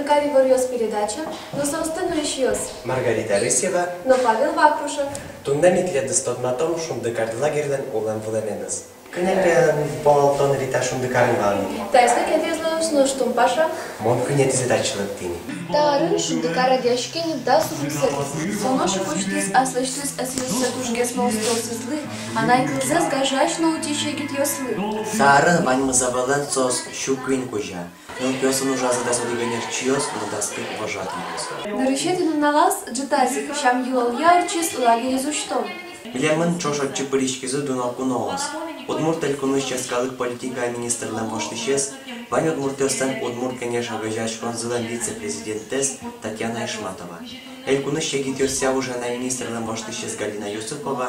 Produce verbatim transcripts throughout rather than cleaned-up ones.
«Кар иворъёс» передача но соосты нуисьёс Маргарита Рысева но Павел Вахрушев. Туннэ ми тӥледыз тодматом «Шундыкар» лагерьлэн улэм-вылэменыз. Кӧня пиян пол тон, Рита, «Шундыкарын» вал ни? Таиз но кентэз луоз, нош тон, Паша? Мон куинетӥзэ татчы лыктӥ ни. Та арын «Шундыкар» радъяське ни дас укмысэтӥ. Со нош ик усьтӥз аслэсьтыз ӧсъёссэ тужгес мылостосызлы, анай кылзэс гажась но утись егитъёслы. Та арын ваньмыз ӧвӧлэн соос сю куинь кузя. Нылпиосын ужазы дас одӥг ӧнерчиос но дас кык вожатыйёс. Нырысетӥ нуналаз ӝытаз ик сям-йылолъя ортчиз лагерез усьтон. Милемын ӵош отчы пыриськизы дуно куноос. Удмурт Элькунысь йӧскалык политикая министрлэн воштӥсез, вань удмуртъёслэн «Удмурт Кенеш» огазеяськонзылэн вице-президентэз Татьяна Ишматова, Элькунысь егитъёсъя ужъя министрлэн воштӥсез Галина Юсупова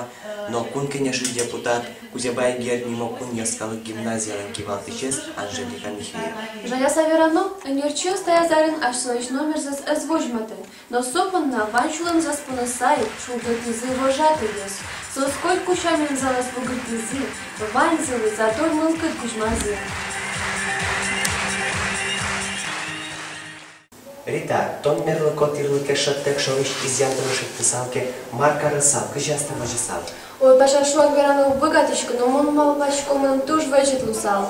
но Кун Кенешысь депутат, Кузебай Герд нимо кун йӧскалык гимназиялэн кивалтӥсез Анжелика Михеева. Жаляса верано, ӧнерчиос таяз арын асьсэлэсь номерзэс ӧз возьматы, но со понна вань сюлэмзэс поныса ик шулдыртӥзы вожатыйёс. Соос котьку сямен залэз вугыртӥзы, ваньзылы затор мылкыд кузьмазы. Рита, тон мерлыко тӥрлыке шӧдтэк шорысь изъян тырыштысал ке, мар карысал, кызьы астэ возьысал? Ой, Паша, шуак вераны уг быгатӥськы, но мон малпасько, мыным туж возьыт луысал.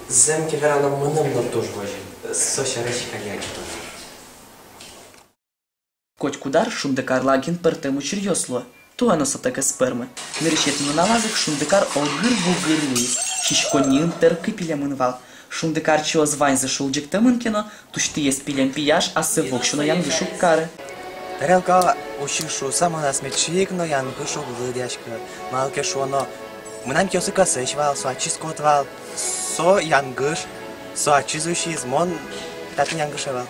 Зэм ке верано, мыным но туж возьыт. Со сярысь каллен ик тодо. Котькуд ар «Шундыкар» лагерьын пӧртэм учыръёс луо. Туэ но сотэк ӧз пӧрмы. Нырысетӥ нуналаз ик «Шундыкар» огыр-бугыр луиз. Сиськонниын тэркы пилемын вал. «Шундыкарчиос» ваньзы шулдыртэмын ке но, тусьтыез пилем пияш, ассэ воксё но янгыш уг кары. Тарелка усиз шуыса, мон асме чик но янгыш уг лыдъяськы. Малы ке шуоно, мынам киосы кӧсэсь вал, со ачиз кот вал. Со янгыш, со ачиз усиз, мон татын янгыше вал.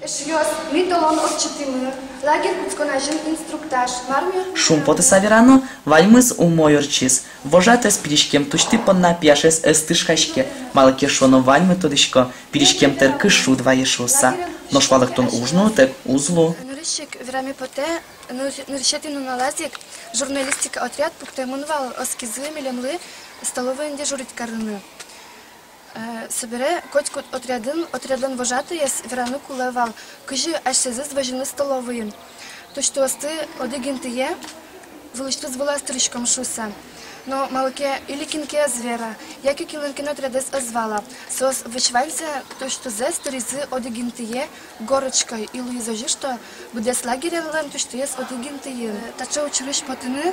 Эшъёс, ми толон ортчытӥмы лагерь кутскон азьын инструктаж. Мар ми... Шумпотыса верано, ваньмыз умой ортчиз. Вожатыйёс пириськем тусьты понна пияшез ӧз тышкаське, малы ке шуоно ваньмы тодӥсько, пириськем тэркы шуд вае шуыса. Нош валэктон уж нуытэк уз лу. Нырысь ик вераме потэ, ныр-, нырысетӥ нуналаз ик журналистика отряд пуктэмын вал, оскизы милемлы столовойын дежурить карыны. Э, собере котькуд отрядын отрядлэн вожатыез вераны кулэ вал, кызьы асьсэзыз возьыны столовойын. Тусьтыосты одӥг интые вылысьтыз вылаз тыриськом шуыса. Но малы ке или кин ке ӧз вера, яке кинлэн ке но отрядэз ӧз вала. Соос весь ваньзэ тусьтызэс тыризы одӥг интые горочкой, и луиз озьы, что быдэс лагерьлэн тусьтыез одӥг интыын. Таӵе учырысь потыны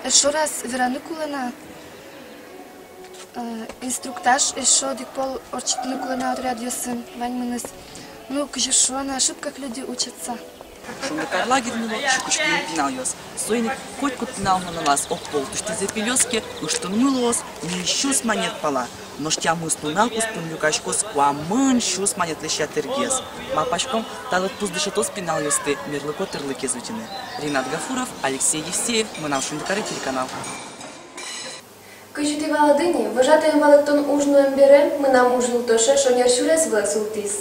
эшшо раз вераны кулэ на. Э, инструктаж эшшо одӥг пол ортчытыны кулэ на отрядъёсын, ваньмыныз. Ну, кызьы шуо на, ошибках люди учатся. «Шундыкар» лагерьын уло сю кызь куинь пиналъёс. Соин ик котькуд пинал нуналаз огпол тусьтӥзэ пилёз ке, ыштонмы луоз ньыль сюрс манет пала. Нош тямыс нунал куспын люкаськоз куамын сюрс манетлэсь ятыргес. Малпаськом, та лыдпус дышетоз пиналъёсты мерлыко тӥрлыкез утьыны. Ринат Гафуров, Алексей Евсеев, «Мынам Шундыкаре» телеканал. Кызьы тӥ валады ни, вожатыен валэктон уж нуэм бере, мынам уж юлтоше шонер сюрес вылэ султӥз.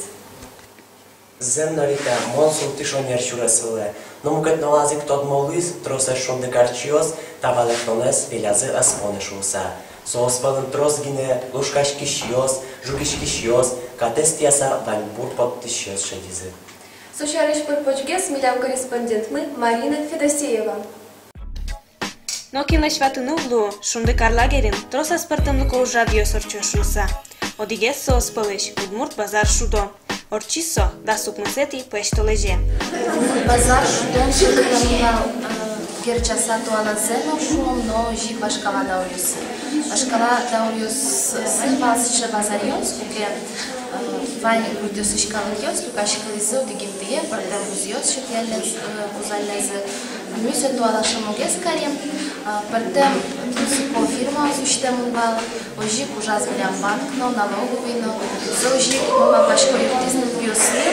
Зэм но, Рита, мон султӥ шонер сюрес вылэ. Но мукет нуналаз ик тодмо луиз, тросэз шундыкарчиос та валэктонэз пелязы ӧз поны шуыса. Соос пӧлын трос гинэ лушкаськисьёс, жугиськисьёс, катэз тӥяса ваньбур поттӥсьёс шедизы. Со сярысь пыр-почгес милям корреспондентмы Марина Федосеева. Нокинлэсь ватыны уг луы, «Шундыкар» лагерьын трос аспӧртэмлыко ужрадъёс ортчо шуыса. Одӥгез соос пӧлысь — «Удмурт базар» шудо. Ортчиз со дас укмысэтӥ пӧсьтолэзе. «Удмурт базар» шудон шудэмын вал, э, герӟаса туалазэ но, шуом, но озьы ик вашкала дауръёсы. Вашкала дауръёсы вал сыӵе базаръёс, куке вань гуртъёсысь калыкъёс люкаськылӥзы одӥг интые, пӧртэм вузъёс сётъяллязы, э, вузаллязы. Ми сое туала шӧмогес карим, э, пӧртэм тросыко фирмаос усьтэмын вал, озьы ик ужаз милям банк но, налоговый но. Со озьы ик, мон малпасько, юрттӥз нылпиослы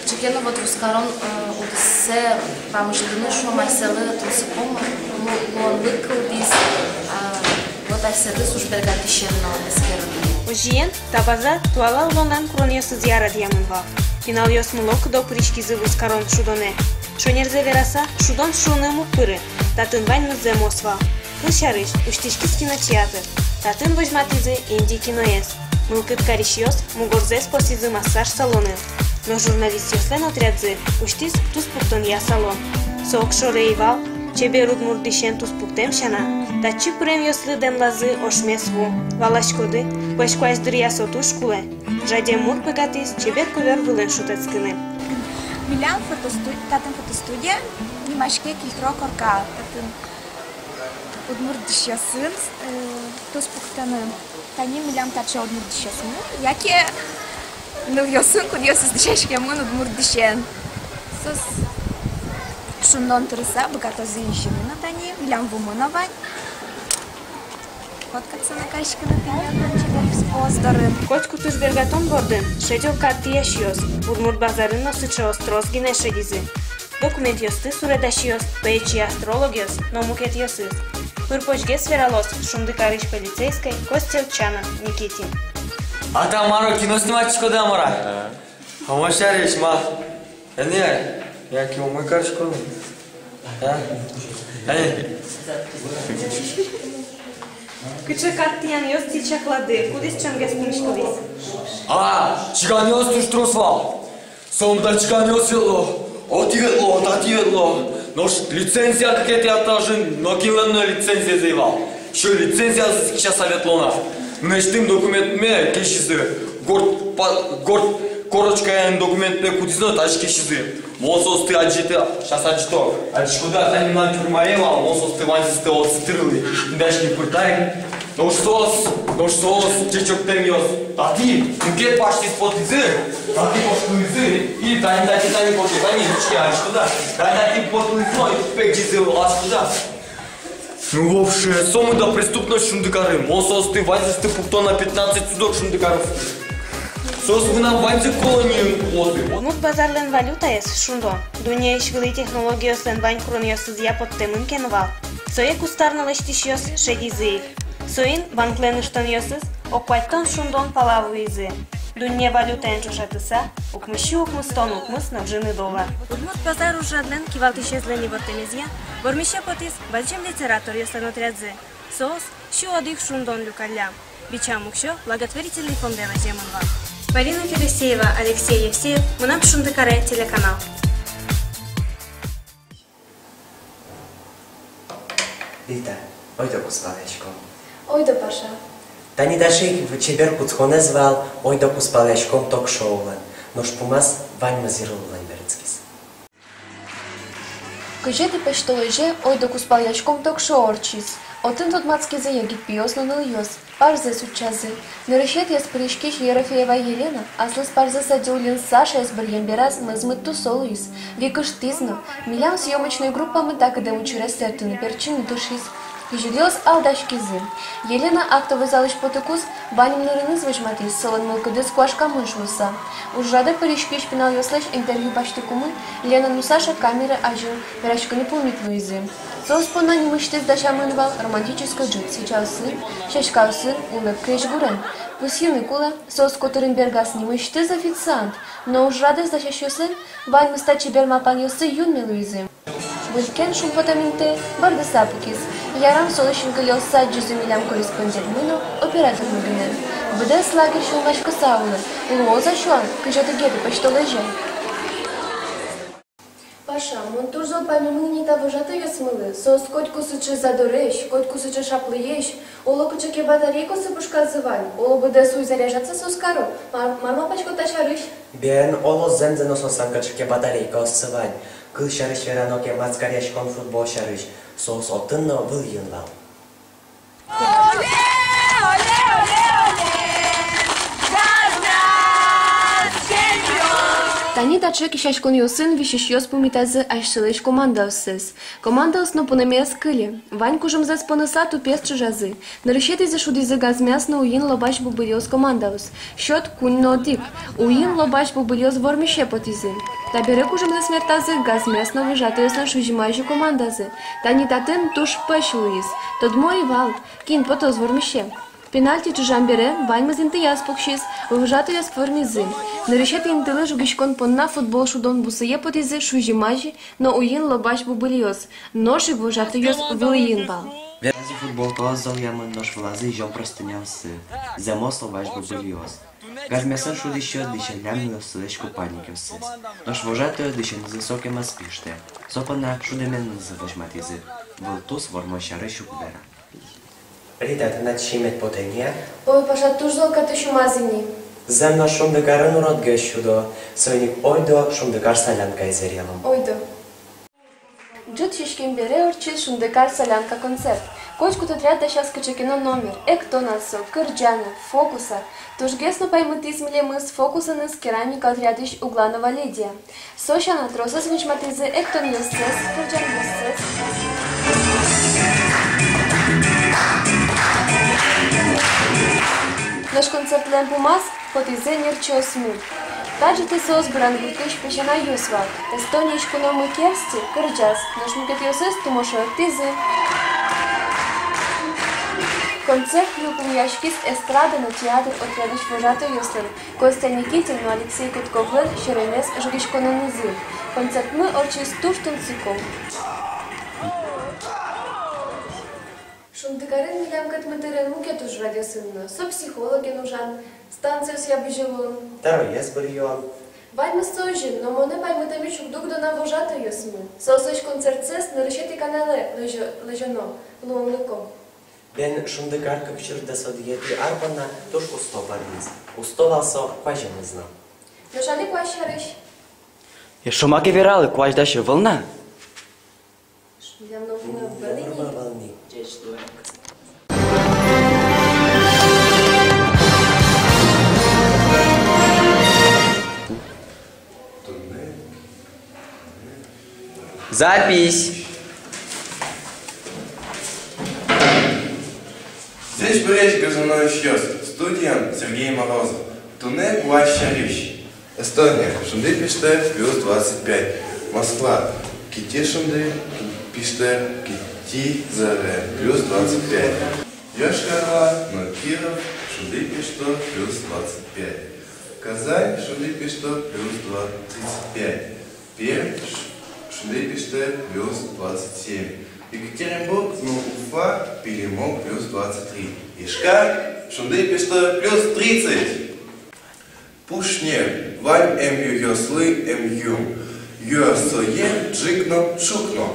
кыӵе ке но вот вузкарон, э, удыссэ пумиськыны, шуом, асьсэлы тросыко лу-, луонлык кылдӥз, э, вот асьсэды уж бергатӥсен но эскерыны. Озьыен, та база туала улонлэн куронъёсызъя радъямын вал. Пиналъёс мылокыдо пыриськизы вузкарон шудонэ. Шонерзэ вераса, шудон шуыным уг пыры, татын ваньмыз зэмос вал. Кылсярысь, усьтӥськиз кинотеатр. Татын возьматӥзы инди киноез. Мылкыд карисьёс мугорзэс посӥзы массаж салонын. Но журналистъёслэн отрядзы усьтӥз туспуктонъя салон. Со огшоры ӧй вал, чебер удмурт дӥсен туспуктэм сяна, татчы пыремъёслы дэмлазы ошмес ву. Валаськоды, пӧсь куазь дыръя со туж кулэ. Жадем мурт быгатӥз чебер ковёр вылын шутэтскыны. Милям фотостуд-, татын фотостудия, нимаське «Кильтро корка». Татын удмурт дӥсьёсын, э, туспуктэмын. Тани милям таӵе удмурт дӥсьёсмы, яке нылъёсын, кудъёсыз дӥсяськемын удмурт дӥсен. Соос шунон тырыса быгатозы изьыны но тани, милям вумы но вань. Фоткаться но кариськыны тӥни чебер поз дорын. Котькудӥз бергатон бордын шедё картъясьёс, удмурт базарын но сыӵеос трос гинэ шедизы. Документъёсты суредасьёс, пӧйчи астрологъёс но мукетъёсыз. Пыр-почгес вералоз Шундыкарысь полицейской Костя Чанов Никитин. А та мар, кино снимать кариськоды-а, мар-а? А ма сярысь, ма? Эн я, я, кино мар кариськод? А? Эн. Кыӵе картъянъёс тӥ чаклады, кудӥз ӵемгес пумиськылӥз? А, чиганъёс туж трос вал. Сомында чиганъёс ветло, отӥ ветло, татӥ ветло. Нош лицензия кыкетӥ этажын нокинлэн но лицензиез ӧй вал. Ещё лицензиязэс кесяса ветло на. Мынэсьтым документме кесизы. Горд па-, горд корочкаен документме кутӥзы но тазьы кесизы. Мон соосты адӟытӥ, сейчас адӟыто. Адӟиськоды-а, тани мынам тюрьмае вал, мон соосты ваньзэсты отчы тырылӥ. Тӥни дась ни пыртаем. Нош соос, нош соос чечоктэмъёс. Татӥ мукет паштӥз потӥзы, татӥ кошкылӥзы. И тани, тани, тани потӥ, тани, ишке, адӟиськоды-а? Тани, тани потӥзы но, пегӟизы, адӟиськоды-а? Ну, вообще, сомында преступность Шундыкарын. Мон соосты ваньзэсты пукто на пятнадцать суток Шундыкарысь. Соос мынам ваньзэ колониын улозы. Удмурт базарлэн валютаез — шундон. Дуннеысь вылӥ технологиослэн вань куронъёсызъя поттэмын ке но вал, сое кустар но лэсьтӥсьёс шедизы ик. Соин банклэн ыштонъёсыз ог куатьтон шундон пала вуизы. Дунне валютаен ӵошатыса, укмыссю укмыстон укмыс но ӝыны доллар. Удмурт базар ужрадлэн кивалтӥсезлэн ивортэмезъя, вормисе потӥз бадӟым литераторъёслэн отрядзы. Соос сю одӥг шундон люкаллям. Бичам уксё благотворительный фондэ лэземын вал. Марина Федосеева, Алексей Евсеев, «Мынам Шундыкаре» телеканал. Вита, ойдо кузпалъяськом. Ойдо, Паша. Тани таӵе ик чебер кутсконэз вал «Ойдо кузпалъяськом» ток-шоулэн. Нош пумаз ваньмыз йырлылэн берытскиз. Кызетӥ пӧсьтолэзе «Ойдо кузпалъяськом» ток-шоу ортчиз. Отын тодматскизы егит пиос но нылъёс. Парзэс утчазы. Нырысетӥез пыриськись Ерофеева Елена аслыз парзэ Садиуллин Сашаез быръем бераз мӧзмыт тусо луиз. Викыштӥз но. Милям съёмочной группамы та кыдем учырез сэртыны-пертчыны тыршиз. Кизилиос алдаськизы. Елена актовой залысь потыкуз ваньмыз нырыныз возьматӥз, солэн мылкыдыз куашкамын шуыса. Ужрадэ пыриськись пиналъёслэсь интервью басьтыкумы Лена но Саша камера азьын вераськыны пумит луизы. Соос понна нимысьтыз дасямын вал романтической ӝыт: сӥзьыосын, сяськаосын, улэп крезьгурен. Пусйыны кулэ, соос котырын бергаз нимысьтыз официант, но ужрадэз дасясьёслэн ваньмыз та чебер малпанъёссы юнме луизы. Выль кен шумпотэм интые бӧрдыса пукиз. Ярам, солэсь синкылиосыз адӟизы милям корреспондентмы но, оператормы гинэ. Быдэс лагерь сюлмаськыса улэ. Луоз-а сюан кызетӥ-гетӥ пӧсьтолэзе? Паша, мон туж зол паймымон ини та вожатыйёсмылы. Соос котьку сыӵе задоресь, котьку сыӵе шаплыесь. Оло, кыӵе ке батарейкаоссы пушказы вань, оло, быдэс уй заряжаться соос каро. Мар, мар малпаськод та сярысь? Бен, оло, зэмзэ но соослэн кыӵе ке батарейкаоссы вань. Кылсярысь верано ке, маскаръяськон футбол сярысь, соос отын но вылӥын вал. Тани таӵе кесяськонъёсын висисьёс пумитазы асьсэлэсь командаоссэс. Командаос но пунэме ӧз кыле. Вань кужымзэс поныса тупез чыжазы. Нырысетӥзэ шудӥзы Газмяс но Уйин Лобась Бубылиос командаос. Счёт куинь но одӥг. Уйин Лобась Бубылиос вормисе потӥзы. Табере кужымзэс мертазы Газмяс но Выжатоеслэн Шузимази командазы. Тани татын туж пӧсь луиз. Тодмо ӧй вал, кин потоз вормисе. Пенальти ӵыжам бере ваньмыз интыяз пуксиз, вожатыйёс вормизы. Нырысетӥ интылы жугиськон понна футбол шудон бусые потӥзы шузи-мази но уйин лобась бубылиос, нош ик вожатыйёс вылӥын вал. Вылазы футбол толаз золъямын, нош вылазы изён простыняоссы, зэмос лобась бубылиос. Газмесын шудӥсьёс дӥсяллям нуёссылэсь купальникъёссэс. Нош вожатыйёс дӥсенызы сокем ӧз пиштэ. Со понна шудэменызы возьматӥзы. Вылтус вормон сярысь уг вера. Рита, тынад сиемед потэ ни-а? Ой, Паша, туж зол катысь умаз ини. Зэм но, Шундыкарын уродгес сюдо. Соин ик ойдо Шундыкар солянкае зэремын. Ойдо. Ӝыт сиськем бере ортчиз Шундыкар солянка концерт. Котькуд отряд дасяз кыӵе ке но номер: эктон-а со, кырӟан-а, фокус-а. Тужгес но паймытӥз милемыз фокусэныз керамика отрядысь Угланова Лидия. Со сяна тросэз возьматӥзы эктонъёссэс, кырӟанъёссэс. Нош концертлэн пумаз потӥзы нерчиосмы. Та ӝытэ соос Брангуртысь песянайёс вал. Эстониысь куномы Керсти кырӟаз, нош мукетъёсыз тумошо эктӥзы. Концерт йылпумъяськиз эстрада но театр отрядысь вожатыйёслэн, Костя Никитин но Алексей Кутковлэн серемес жугиськонэнызы. Концертмы ортчиз туж тунсыко. Шундыкарын милям кӧтмытырын мукет ужрадъёсын но: со психологен ужан, станциосъя бызьылон, тӧроез быръён. Ваньмыз со озьы, но монэ паймытэмысь уг дугдо на вожатыйёсмы. Соослэсь концертсэс нырысетӥ каналэ лэзё-, лэзёно луонлыко. Бен, Шундыкар кык сюрс дас одӥгетӥ ар понна туж усто пӧрмиз. Усто вал со куазеныз но. Нош али куазь сярысь. Эшшо маке вералэ, куазь дась ӧвӧл на. Шундыкар но вуно вӧлӥ ни. Запись. Ӟечбуресь, гажано эшъёс! Студияын Сергей Морозов. Туннэ куазь сярысь. Эстония, шунды пиштэ плюс двадцать пять. Москва, кити шунды пиштэ, кити зоре плюс двадцать пять. Йошкар-Ола но Киров, шунды пиштэ плюс двадцать пять. Казань, шунды пиштэ плюс два, тридцать пять. Пермь, ш-, шунды пиштэ плюс двадцать семь. Екатеринбург но Уфа пилимо плюс двадцать три. Ижкар, шунды пиштэ плюс тридцать. Пушнер, вань эмъюръёслы эмъюр. Юръёсъя ӝык но, ӵукна.